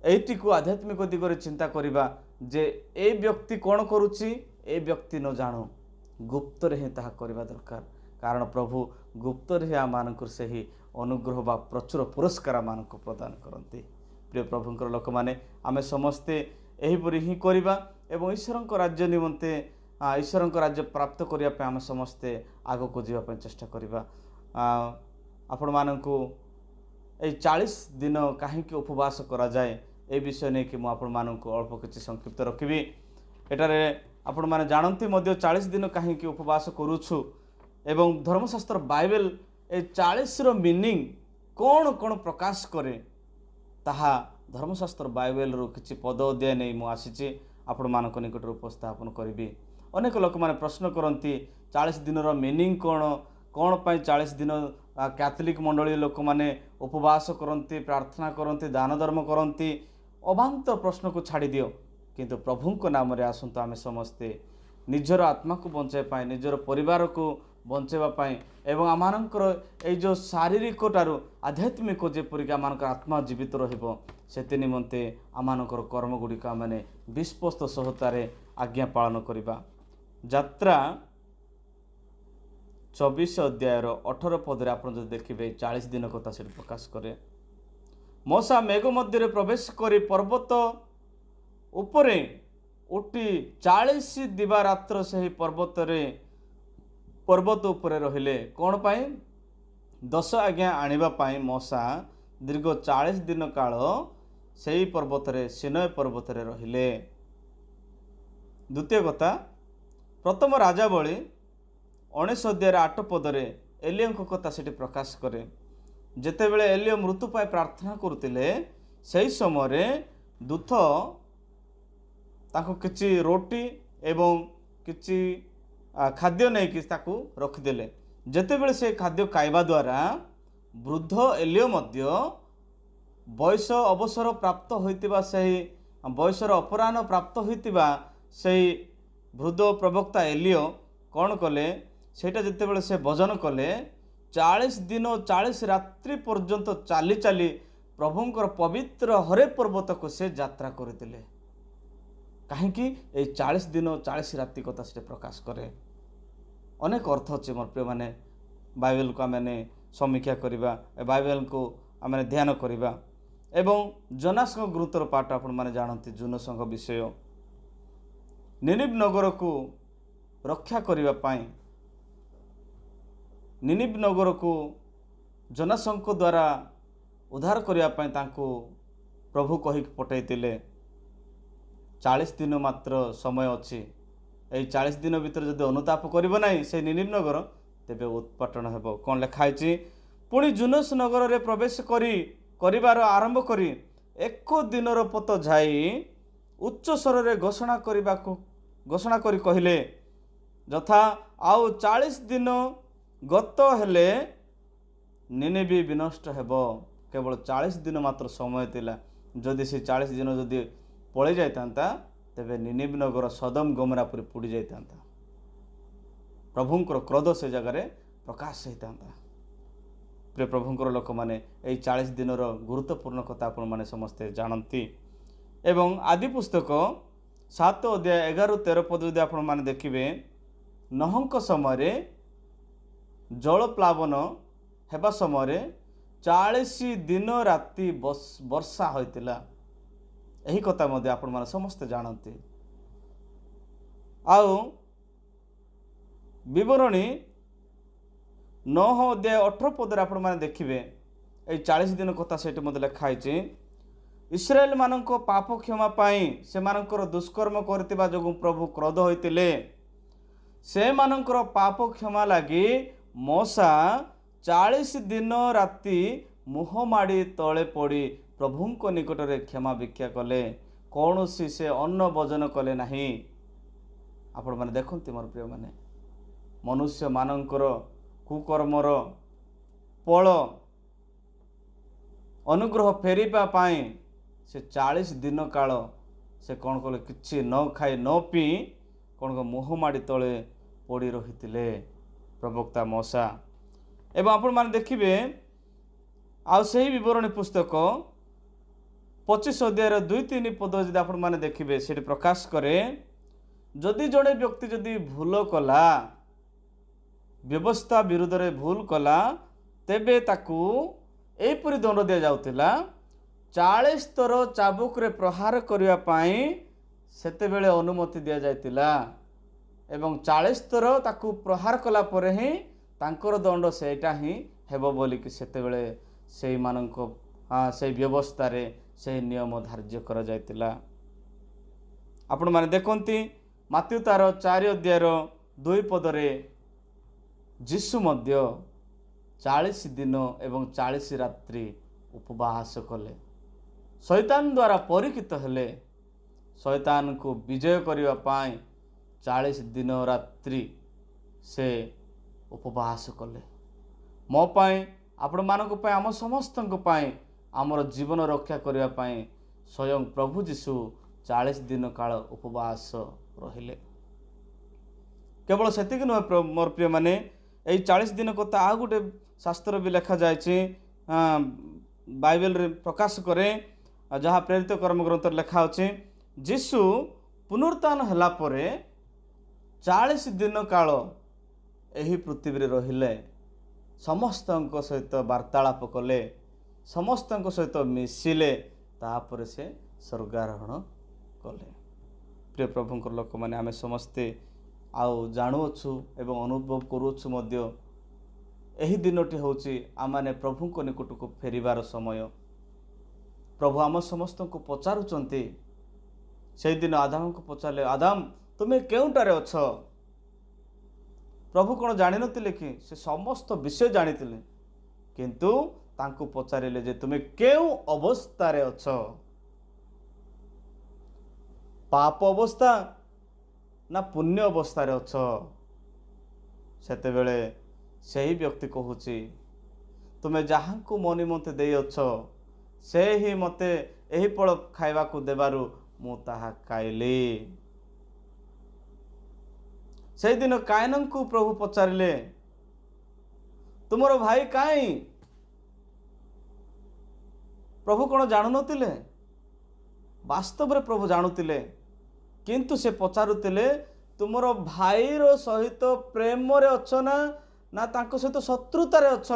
ଏଇଟିକୁ ଆଧ୍ୟାତ୍ମିକ ଦିଗରେ ଚିନ୍ତା କରିବା ଯେ ଏଇ ବ୍ୟକ୍ତି କ'ଣ କରୁଛି ଏ ବ୍ୟକ୍ତି ନ ଜାଣୁ, ଗୁପ୍ତରେ ହିଁ ତାହା କରିବା ଦରକାର। କାରଣ ପ୍ରଭୁ ଗୁପ୍ତରେ ହିଁ ଆମମାନଙ୍କର ସେହି ଅନୁଗ୍ରହ ବା ପ୍ରଚୁର ପୁରସ୍କାର ଆମମାନଙ୍କୁ ପ୍ରଦାନ କରନ୍ତି। ପ୍ରିୟ ପ୍ରଭୁଙ୍କର ଲୋକମାନେ, ଆମେ ସମସ୍ତେ ଏହିପରି ହିଁ କରିବା ଏବଂ ଈଶ୍ୱରଙ୍କ ରାଜ୍ୟ ନିମନ୍ତେ, ଈଶ୍ୱରଙ୍କ ରାଜ୍ୟ ପ୍ରାପ୍ତ କରିବା ପାଇଁ ଆମେ ସମସ୍ତେ ଆଗକୁ ଯିବା ପାଇଁ ଚେଷ୍ଟା କରିବା। ଆପଣମାନଙ୍କୁ ଏଇ 40 ଦିନ କାହିଁକି ଉପବାସ କରାଯାଏ ଏ ବିଷୟ ନେଇକି ମୁଁ ଆପଣମାନଙ୍କୁ ଅଳ୍ପ କିଛି ସଂକ୍ଷିପ୍ତ ରଖିବି। ଏଠାରେ ଆପଣମାନେ ଜାଣନ୍ତି ମଧ୍ୟ 40 ଦିନ କାହିଁକି ଉପବାସ କରୁଛୁ ଏବଂ ଧର୍ମଶାସ୍ତ୍ର ବାଇବେଲ ଏ 40ର ମିନିଂ କ'ଣ କ'ଣ ପ୍ରକାଶ କରେ ତାହା ଧର୍ମଶାସ୍ତ୍ର ବାଇବେଲରୁ କିଛି ପଦ ଅଧ୍ୟାୟ ନେଇ ମୁଁ ଆସିଛି ଆପଣମାନଙ୍କ ନିକଟରେ ଉପସ୍ଥାପନ କରିବି। ଅନେକ ଲୋକମାନେ ପ୍ରଶ୍ନ କରନ୍ତି 40 ଦିନର ମିନିଂ କ'ଣ, କ'ଣ ପାଇଁ 40 ଦିନ କ୍ୟାଥଲିକ୍ ମଣ୍ଡଳୀ ଲୋକମାନେ ଉପବାସ କରନ୍ତି, ପ୍ରାର୍ଥନା କରନ୍ତି, ଦାନ ଧର୍ମ କରନ୍ତି। ଅବାନ୍ତ ପ୍ରଶ୍ନକୁ ଛାଡ଼ିଦିଅ, କିନ୍ତୁ ପ୍ରଭୁଙ୍କ ନାମରେ ଆସନ୍ତୁ ଆମେ ସମସ୍ତେ ନିଜର ଆତ୍ମାକୁ ବଞ୍ଚାଇବା ପାଇଁ, ନିଜର ପରିବାରକୁ ବଞ୍ଚାଇବା ପାଇଁ ଏବଂ ଆମମାନଙ୍କର ଏଇ ଯେଉଁ ଶାରୀରିକ ଠାରୁ ଆଧ୍ୟାତ୍ମିକ ଯେପରିକି ଆମମାନଙ୍କର ଆତ୍ମା ଜୀବିତ ରହିବ ସେଥି ନିମନ୍ତେ ଆମମାନଙ୍କର କର୍ମ ଗୁଡ଼ିକ ଆମେମାନେ ବିଶ୍ୱସ୍ତ ସହତାରେ ଆଜ୍ଞା ପାଳନ କରିବା। ଯାତ୍ରା 24 ଅଧ୍ୟାୟର 18 ପଦରେ ଆପଣ ଯଦି ଦେଖିବେ 40 ଦିନ କଥା ସେଠି ପ୍ରକାଶ କରେ। ମୋଶା ମେଘ ମଧ୍ୟରେ ପ୍ରବେଶ କରି ପର୍ବତ ଉପରେ ଉଠି 40 ଦିବାରାତ୍ର ସେହି ପର୍ବତ ଉପରେ ରହିଲେ। କ'ଣ ପାଇଁ? 10 ଆଜ୍ଞା ଆଣିବା ପାଇଁ ମୋଶା ଦୀର୍ଘ 40 ଦିନ କାଳ ସେହି ପର୍ବତରେ, ସିନୟ ପର୍ବତରେ ରହିଲେ। ଦ୍ୱିତୀୟ କଥା, ପ୍ରଥମ ରାଜାବଳୀ 19 ଅଧ୍ୟାୟର 8 ପଦରେ ଏଲିୟଙ୍କ କଥା ସେଠି ପ୍ରକାଶ କରେ। ଯେତେବେଳେ ଏଲିୟ ମୃତ୍ୟୁ ପାଇଁ ପ୍ରାର୍ଥନା କରୁଥିଲେ ସେହି ସମୟରେ ଦୂତ ତାଙ୍କୁ କିଛି ରୋଟି ଏବଂ କିଛି ଖାଦ୍ୟ ନେଇକି ତାକୁ ରଖିଦେଲେ। ଯେତେବେଳେ ସେ ଖାଦ୍ୟ ଖାଇବା ଦ୍ୱାରା ବୃଦ୍ଧ ଏଲିୟ ମଧ୍ୟ ବୟସ ଅବସର ପ୍ରାପ୍ତ ହୋଇଥିବା ସେହି ବୟସର ଅପରାହ୍ନ ପ୍ରାପ୍ତ ହୋଇଥିବା ସେହି ବୃଦ୍ଧ ପ୍ରବକ୍ତା ଏଲିୟ କ'ଣ କଲେ, ସେଇଟା ଯେତେବେଳେ ସେ ଭୋଜନ କଲେ 40 ଦିନ 40 ରାତ୍ରି ପର୍ଯ୍ୟନ୍ତ ଚାଲି ଚାଲି ପ୍ରଭୁଙ୍କର ପବିତ୍ର ହରେ ପର୍ବତକୁ ସେ ଯାତ୍ରା କରିଥିଲେ। କାହିଁକି ଏଇ 40 ଦିନ 40 ରାତି କଥା ସେଠି ପ୍ରକାଶ କରେ। ଅନେକ ଅର୍ଥ ଅଛି ମୋର ପ୍ରିୟମାନେ। ବାଇବେଲକୁ ଆମେମାନେ ସମୀକ୍ଷା କରିବା, ବାଇବେଲକୁ ଆମେ ଧ୍ୟାନ କରିବା। ଏବଂ ଜୋନାସଙ୍କ ଗୁରୁତର ପାଠ ଆପଣମାନେ ଜାଣନ୍ତି, ଜୋନାସଙ୍କ ବିଷୟ। ନିନିବ ନଗରକୁ ରକ୍ଷା କରିବା ପାଇଁ, ନିନିବ ନଗରକୁ ଜୋନାସଙ୍କ ଦ୍ୱାରା ଉଦ୍ଧାର କରିବା ପାଇଁ ତାଙ୍କୁ ପ୍ରଭୁ କହିକି ପଠାଇଥିଲେ। 40 ଦିନ ମାତ୍ର ସମୟ ଅଛି, ଏଇ 40 ଦିନ ଭିତରେ ଯଦି ଅନୁତାପ କରିବ ନାହିଁ ସେଇ ନିନିବ ନଗର, ତେବେ ଉତ୍ପାଟନ ହେବ। କ'ଣ ଲେଖା ହେଇଛି? ପୁଣି ଜୁନସ ନଗରରେ ପ୍ରବେଶ କରି କରିବାର ଆରମ୍ଭ କରି 1 ଦିନର ପଥ ଯାଇ ଉଚ୍ଚ ସ୍ୱରରେ ଘୋଷଣା କରି କହିଲେ, ଯଥା ଆଉ 40 ଦିନ ଗତ ହେଲେ ନିନିବି ବିନଷ୍ଟ ହେବ। କେବଳ 40 ଦିନ ମାତ୍ର ସମୟ ଥିଲା। ଯଦି ସେ 40 ଦିନ ଯଦି ପଳେଇ ଯାଇଥାନ୍ତା ତେବେ ନିନିବି ନଗର ସଦମ ଗମରା ପରି ପୋଡ଼ି ଯାଇଥାନ୍ତା। ପ୍ରଭୁଙ୍କର କ୍ରୋଧ ସେ ଜାଗାରେ ପ୍ରକାଶ ହେଇଥାନ୍ତା। ପ୍ରିୟ ପ୍ରଭୁଙ୍କର ଲୋକମାନେ, ଏଇ 40 ଦିନର ଗୁରୁତ୍ୱପୂର୍ଣ୍ଣ କଥା ଆପଣମାନେ ସମସ୍ତେ ଜାଣନ୍ତି। ଏବଂ ଆଦି ପୁସ୍ତକ 7 ଅଧ୍ୟାୟ 11-13 ପଦ ଯଦି ଆପଣମାନେ ଦେଖିବେ, ନୋହଙ୍କ ସମୟରେ ଜଳପ୍ଲାବନ ହେବା ସମୟରେ 40 ଦିନ ରାତି ବର୍ଷା ହୋଇଥିଲା। ଏହି କଥା ମଧ୍ୟ ଆପଣମାନେ ସମସ୍ତେ ଜାଣନ୍ତି। ଆଉ ବିବରଣୀ 9 ଅଧ୍ୟାୟ 18 ପଦରେ ଆପଣମାନେ ଦେଖିବେ, ଏଇ 40 ଦିନ କଥା ସେଇଠି ମଧ୍ୟ ଲେଖା ହେଇଛି। ଇସ୍ରାଏଲମାନଙ୍କ ପାପ କ୍ଷମା ପାଇଁ ସେମାନଙ୍କର ଦୁଷ୍କର୍ମ କରିଥିବା ଯୋଗୁଁ ପ୍ରଭୁ କ୍ରୋଧ ହୋଇଥିଲେ। ସେମାନଙ୍କର ପାପ କ୍ଷମା ଲାଗି ମୋଶା 40 ଦିନ ରାତି ମୁହଁ ମାଡ଼ି ତଳେ ପଡ଼ି ପ୍ରଭୁଙ୍କ ନିକଟରେ କ୍ଷମା ଭିକ୍ଷା କଲେ। କୌଣସି ସେ ଅନ୍ନ ଭୋଜନ କଲେ ନାହିଁ। ଆପଣମାନେ ଦେଖନ୍ତି ମୋର ପ୍ରିୟମାନେ, ମନୁଷ୍ୟମାନଙ୍କର କୁକର୍ମର ଫଳ ଅନୁଗ୍ରହ ଫେରିବା ପାଇଁ ସେ 40 ଦିନ କାଳ ସେ କ'ଣ କଲେ? କିଛି ନ ଖାଇ ନ ପିଇ କ'ଣ ମୁହଁ ମାଡ଼ି ତଳେ ପଡ଼ି ରହିଥିଲେ ପ୍ରବକ୍ତା ମୋଶା। ଏବଂ ଆପଣମାନେ ଦେଖିବେ ଆଉ ସେହି ବିବରଣୀ ପୁସ୍ତକ 25 ଅଧ୍ୟାୟର 2-3 ପଦ ଯଦି ଆପଣମାନେ ଦେଖିବେ, ସେଠି ପ୍ରକାଶ କରେ ଯଦି ଜଣେ ବ୍ୟକ୍ତି ଯଦି ଭୁଲ କଲା, ବ୍ୟବସ୍ଥା ବିରୁଦ୍ଧରେ ଭୁଲ କଲା, ତେବେ ତାକୁ ଏହିପରି ଦଣ୍ଡ ଦିଆଯାଉଥିଲା, 40 ଥର ଚାବୁକରେ ପ୍ରହାର କରିବା ପାଇଁ ସେତେବେଳେ ଅନୁମତି ଦିଆଯାଇଥିଲା। ଏବଂ 40 ଥର ତାକୁ ପ୍ରହାର କଲା ପରେ ହିଁ ତାଙ୍କର ଦଣ୍ଡ ସେଇଟା ହିଁ ହେବ ବୋଲିକି ସେତେବେଳେ ସେଇମାନଙ୍କ ସେଇ ବ୍ୟବସ୍ଥାରେ ସେହି ନିୟମ ଧାର୍ଯ୍ୟ କରାଯାଇଥିଲା। ଆପଣମାନେ ଦେଖନ୍ତି ମାଥ୍ୟୁ ତାର 4 ଅଧ୍ୟାୟର 2 ପଦରେ ଯୀଶୁ ମଧ୍ୟ 40 ଦିନ ଏବଂ 40 ରାତ୍ରି ଉପବାସ କଲେ, ଶୈତାନ ଦ୍ୱାରା ପରୀକ୍ଷିତ ହେଲେ। ଶୈତାନକୁ ବିଜୟ କରିବା ପାଇଁ 40 ଦିନ ରାତ୍ରି ସେ ଉପବାସ କଲେ। ମୋ ପାଇଁ, ଆପଣମାନଙ୍କ ପାଇଁ, ଆମ ସମସ୍ତଙ୍କ ପାଇଁ, ଆମର ଜୀବନ ରକ୍ଷା କରିବା ପାଇଁ ସ୍ୱୟଂ ପ୍ରଭୁ ଯୀଶୁ 40 ଦିନ କାଳ ଉପବାସ ରହିଲେ। କେବଳ ସେତିକି ନୁହେଁ ମୋର ପ୍ରିୟମାନେ, ଏଇ 40 ଦିନ କଥା ଆଉ ଗୋଟେ ଶାସ୍ତ୍ର ବି ଲେଖାଯାଇଛି, ବାଇବେଲରେ ପ୍ରକାଶ କରେ, ଯାହା ପ୍ରେରିତ କର୍ମ ଗ୍ରନ୍ଥରେ ଲେଖା ଅଛି। ଯୀଶୁ ପୁନରୁତ୍ଥାନ ହେଲା ପରେ 40 ଦିନ କାଳ ଏହି ପୃଥିବୀରେ ରହିଲେ, ସମସ୍ତଙ୍କ ସହିତ ବାର୍ତ୍ତାଳାପ କଲେ, ସମସ୍ତଙ୍କ ସହିତ ମିଶିଲେ, ତାପରେ ସେ ସ୍ୱର୍ଗାରୋହଣ କଲେ। ପ୍ରିୟ ପ୍ରଭୁଙ୍କର ଲୋକମାନେ, ଆମେ ସମସ୍ତେ ଆଉ ଜାଣୁଅଛୁ ଏବଂ ଅନୁଭବ କରୁଅଛୁ ମଧ୍ୟ, ଏହି ଦିନଟି ହେଉଛି ଆମମାନେ ପ୍ରଭୁଙ୍କ ନିକଟକୁ ଫେରିବାର ସମୟ। ପ୍ରଭୁ ଆମ ସମସ୍ତଙ୍କୁ ପଚାରୁଛନ୍ତି। ସେଇଦିନ ଆଦାମଙ୍କୁ ପଚାରିଲେ, ଆଦାମ ତୁମେ କେଉଁଠାରେ ଅଛ? ପ୍ରଭୁ କ'ଣ ଜାଣିନଥିଲେ କି? ସେ ସମସ୍ତ ବିଷୟ ଜାଣିଥିଲେ, କିନ୍ତୁ ତାଙ୍କୁ ପଚାରିଲେ ଯେ ତୁମେ କେଉଁ ଅବସ୍ଥାରେ ଅଛ? ପାପ ଅବସ୍ଥା ନା ପୁଣ୍ୟ ଅବସ୍ଥାରେ ଅଛ? ସେତେବେଳେ ସେହି ବ୍ୟକ୍ତି କହୁଛି, ତୁମେ ଯାହାଙ୍କୁ ମୋ ନିମନ୍ତେ ଦେଇଅଛ ସେ ହିଁ ମୋତେ ଏହି ଫଳ ଖାଇବାକୁ ଦେବାରୁ ମୁଁ ତାହା ଖାଇଲି। ସେଇଦିନ କାୟନଙ୍କୁ ପ୍ରଭୁ ପଚାରିଲେ, ତୁମର ଭାଇ କାହିଁ? ପ୍ରଭୁ କ'ଣ ଜାଣୁନଥିଲେ? ବାସ୍ତବରେ ପ୍ରଭୁ ଜାଣୁଥିଲେ, କିନ୍ତୁ ସେ ପଚାରୁଥିଲେ, ତୁମର ଭାଇର ସହିତ ପ୍ରେମରେ ଅଛ ନା ନା ତାଙ୍କ ସହିତ ଶତ୍ରୁତାରେ ଅଛ?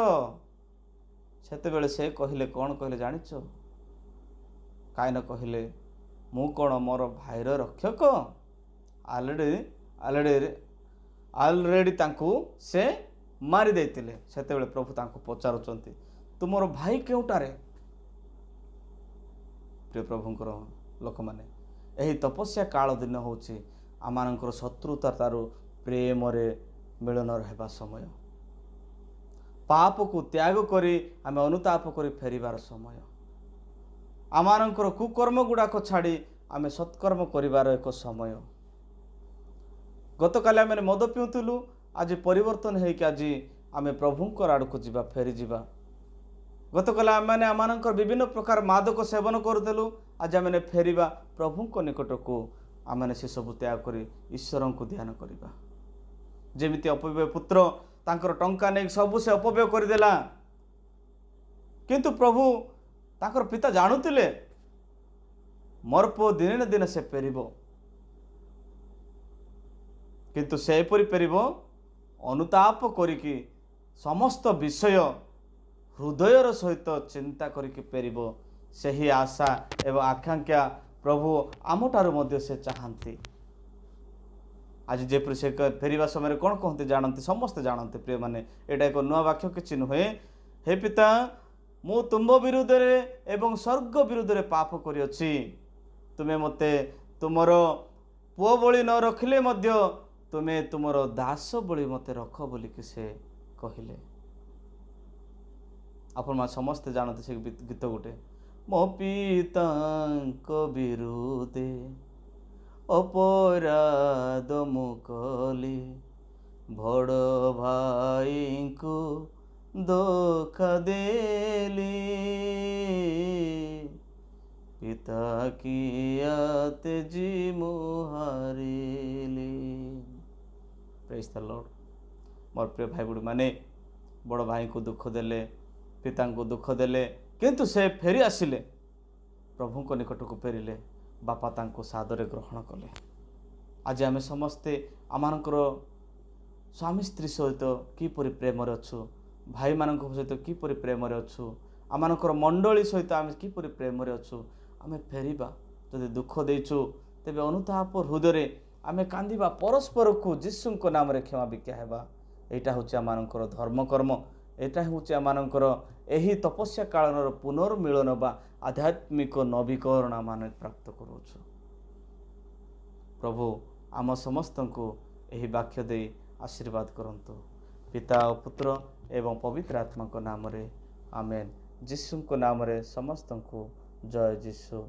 ସେତେବେଳେ ସେ କହିଲେ, କ'ଣ କହିଲେ ଜାଣିଛ? କାୟନ କହିଲେ, ମୁଁ କ'ଣ ମୋର ଭାଇର ରକ୍ଷକ? ଅଲରେଡ଼ି ତାଙ୍କୁ ସେ ମାରି ଦେଇଥିଲେ। ସେତେବେଳେ ପ୍ରଭୁ ତାଙ୍କୁ ପଚାରୁଛନ୍ତି, ତୁମର ଭାଇ କେଉଁଠାରେ? ପ୍ରିୟ ପ୍ରଭୁଙ୍କର ଲୋକମାନେ, ଏହି ତପସ୍ୟା କାଳ ଦିନ ହେଉଛି ଆମମାନଙ୍କର ଶତ୍ରୁତା ତାରୁ ପ୍ରେମରେ ମିଳନ ହେବା ସମୟ, ପାପକୁ ତ୍ୟାଗ କରି ଆମେ ଅନୁତାପ କରି ଫେରିବାର ସମୟ, ଆମମାନଙ୍କର କୁକର୍ମ ଗୁଡ଼ାକ ଛାଡ଼ି ଆମେ ସତ୍କର୍ମ କରିବାର ଏକ ସମୟ। ଗତକାଲି ଆମେ ମଦ ପିଉଥିଲୁ, ଆଜି ପରିବର୍ତ୍ତନ ହେଇକି ଆଜି ଆମେ ପ୍ରଭୁଙ୍କର ଆଡ଼କୁ ଯିବା, ଫେରିଯିବା। ଗତକାଲି ଆମେମାନେ ଆମମାନଙ୍କର ବିଭିନ୍ନ ପ୍ରକାର ମାଦକ ସେବନ କରୁଥିଲୁ, ଆଜି ଆମେ ଫେରିବା ପ୍ରଭୁଙ୍କ ନିକଟକୁ। ଆମେମାନେ ସେସବୁ ତ୍ୟାଗ କରି ଈଶ୍ୱରଙ୍କୁ ଧ୍ୟାନ କରିବା। ଯେମିତି ଅପବ୍ୟୟ ପୁତ୍ର ତାଙ୍କର ଟଙ୍କା ନେଇକି ସବୁ ସେ ଅପବ୍ୟୟ କରିଦେଲା, କିନ୍ତୁ ପ୍ରଭୁ ତାଙ୍କର ପିତା ଜାଣୁଥିଲେ ମୋର ପୁଅ ଦିନେ ନା ଦିନେ ସେ ଫେରିବ, କିନ୍ତୁ ସେ ଏପରି ଫେରିବ ଅନୁତାପ କରିକି ସମସ୍ତ ବିଷୟ ହୃଦୟର ସହିତ ଚିନ୍ତା କରିକି ଫେରିବ। ସେହି ଆଶା ଏବଂ ଆକାଂକ୍ଷା ପ୍ରଭୁ ଆମଠାରୁ ମଧ୍ୟ ସେ ଚାହାନ୍ତି। ଆଜି ଯେପରି ସେ ଫେରିବା ସମୟରେ କ'ଣ କହନ୍ତି ଜାଣନ୍ତି, ସମସ୍ତେ ଜାଣନ୍ତି ପ୍ରିୟମାନେ, ଏଇଟା ଏକ ନୂଆ ବାକ୍ୟ କିଛି ନୁହେଁ। ହେ ପିତା, ମୁଁ ତୁମ୍ଭ ବିରୁଦ୍ଧରେ ଏବଂ ସ୍ୱର୍ଗ ବିରୁଦ୍ଧରେ ପାପ କରିଅଛି, ତୁମେ ମୋତେ ତୁମର ପୁଅ ଭଳି ନ ରଖିଲେ ମଧ୍ୟ ତୁମେ ତୁମର ଦାସ ଭଳି ମୋତେ ରଖ ବୋଲିକି ସେ କହିଲେ। ଆପଣମାନେ ସମସ୍ତେ ଜାଣନ୍ତି ସେ ଗୀତ ଗୋଟେ, ମୋ ପିତାଙ୍କ ବିରୁଦ୍ଧେ ଅପରାଧ ମୁଁ କଲି, ବଡ଼ ଭାଇଙ୍କୁ ଧୋକା ଦେଲି, ପିତା କିଆ ତେଜି ମୁଁ ହାରିଲି। Praise the Lord. ମୋର ପ୍ରିୟ ଭାଇ ଭଉଣୀମାନେ, ବଡ଼ ଭାଇଙ୍କୁ ଦୁଃଖ ଦେଲେ, ପିତାଙ୍କୁ ଦୁଃଖ ଦେଲେ, କିନ୍ତୁ ସେ ଫେରି ଆସିଲେ, ପ୍ରଭୁଙ୍କ ନିକଟକୁ ଫେରିଲେ, ବାପା ତାଙ୍କୁ ସାଦରେ ଗ୍ରହଣ କଲେ। ଆଜି ଆମେ ସମସ୍ତେ ଆମମାନଙ୍କର ସ୍ୱାମୀ ସ୍ତ୍ରୀ ସହିତ କିପରି ପ୍ରେମରେ ଅଛୁ, ଭାଇମାନଙ୍କ ସହିତ କିପରି ପ୍ରେମରେ ଅଛୁ, ଆମମାନଙ୍କର ମଣ୍ଡଳୀ ସହିତ ଆମେ କିପରି ପ୍ରେମରେ ଅଛୁ? ଆମେ ଫେରିବା। ଯଦି ଦୁଃଖ ଦେଇଛୁ, ତେବେ ଅନୁତାପ ହୃଦୟରେ ଆମେ କାନ୍ଦିବା, ପରସ୍ପରକୁ ଯୀଶୁଙ୍କ ନାମରେ କ୍ଷମା ଭିକ୍ଷା ହେବା। ଏଇଟା ହେଉଛି ଆମମାନଙ୍କର ଧର୍ମକର୍ମ। ଏଇଟା ହେଉଛି ଆମମାନଙ୍କର ଏହି ତପସ୍ୟା କାଳର ପୁନର୍ମିଳନ ବା ଆଧ୍ୟାତ୍ମିକ ନବୀକରଣ ଆମେ ପ୍ରାପ୍ତ କରୁଅଛୁ। ପ୍ରଭୁ ଆମ ସମସ୍ତଙ୍କୁ ଏହି ବାକ୍ୟ ଦେଇ ଆଶୀର୍ବାଦ କରନ୍ତୁ। ପିତା ଓ ପୁତ୍ର ଏବଂ ପବିତ୍ର ଆତ୍ମାଙ୍କ ନାମରେ ଆମେନ୍। ଯୀଶୁଙ୍କ ନାମରେ ସମସ୍ତଙ୍କୁ ଜୟ ଯୀଶୁ।